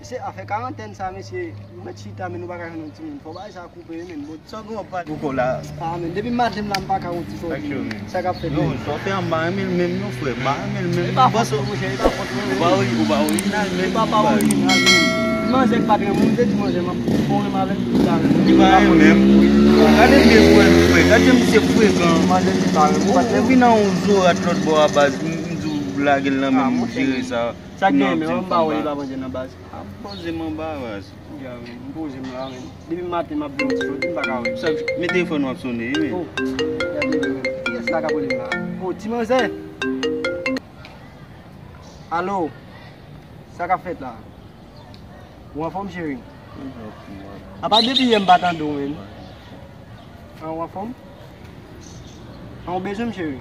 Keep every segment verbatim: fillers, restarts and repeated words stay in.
Se afè karantèn sa, mesye, ou mèt chita, men nou pa ka jwenn yon timoun. Fò bagay sa koupe, men bon. Sa gen w ap pale pou kò la? Ah, men depi maten m la, m pa ka yon ti sòti. Sa k ap fèt, men? Sa w fè a, m pa renmen l menm non, frè. M pa renmen l menm. E pa fòt ou, monchè, e pa fòt ou, men. Ou pa ori-, ou pa orijinal menm. E pa, pa orijinal menm. Manzè k pa t renmen w, m te di manzè m ap fè w renmen avèk tout sa, men. Li pa renmen m. Gade m byen frekan, frè. Gade m se frekan. Manzè ki pa renmen w. Ou vin nan yon zorat lòt bò a baz. M, m di w lage l nan men m jere sa. Sa gen men, m pa wè li pa manzè nan baz. Ap poze m anba baz. Ya, men, m poze m la, men. Depi maten m ap vin yon ti sòti, m pa ka wè. Sa, men telefòn w ap sone, wi, men. Oh, gade, men. Kiyès la k ap rele m la? Oh, ti manzè. Alo. Sa k ap fèt la? Ou anfòm, cheri? Apa depi yè m pa tande w, men. An, ou anfòm? An, ou bezwen m, cheri?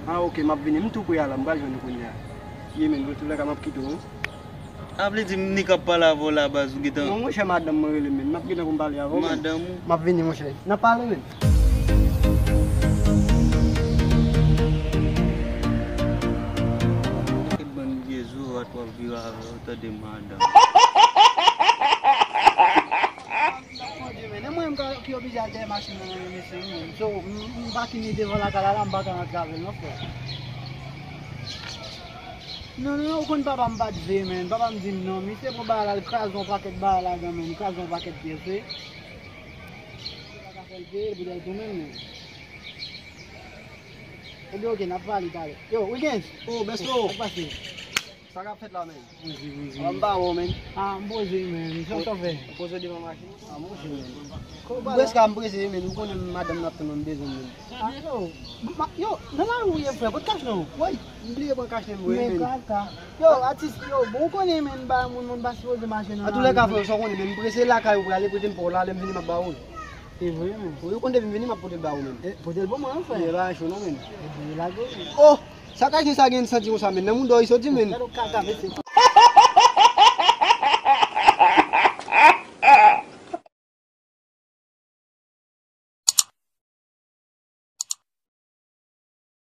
An, oke, m ap vini. M tou pre a la, m pral jwenn ou kounye a. Ye, men, nan tou lè ka, m ap kite w, wi. A vle di m ni k ap pale avè w la baz ou gentan. Non, monchè, madanm mwen rele m, men. M ap gentan pou m pale avè w, men. Madanm ou? M ap vini, monchè. N ap pale, men. Kèt bann vye zorat w ap viv avè w, tande madanm. Bondye, men, e mwen menm ki oblije al dèyè machin nan, men, mesye, men. So, m, m pakini devan lakay la, la, m pa ka rantre avè l, non, frè. Non, non, non, ou konn papa m pa t vle, men. Papa m di m non, misye pran bagay la, l kraze yon pakèt bagay ladan, men. L kraze yon pakèt pyès, wi. Ou pa ka fè l peye l, poutèl tou menm, men. Ebyen, oke, n ap pale talè. Yo, Wilgens! Oh, Besto! Sa k pase? Sa k ap fèt la, men? Bonjou, bonjou. An ba ou, men. Ah, m poze, men. Sa w fè? Ou poze devan machin? Ah, m poze, men. Ou prèske m prese, men. Ou konnen madanm n ap tann, m bezwen, men. Ah, yo. Ma, yo, nan lari w ye, frè. Pot kach non? Woy, m bliye pran kach, men, men. Kaka. Yo, atis, yo, bon, ou konnen, men, ba moun, moun pa sipoze mache nan lari. An tou lè ka, frè, sa w konnen, men, m prese lakay ou prale, prete m pa w la, lè m vini, m ap ba ou l. Se vre, men. Wi, ou konn depi m vini, m ap pote l ba ou, men. E, pote l pou mwen, frè. Li pa cho non, men. Epi, lage w. Oh! Sa kach sa gen santi konsa, men. Nan mouda w li soti, men. Gade w kaka, mesye.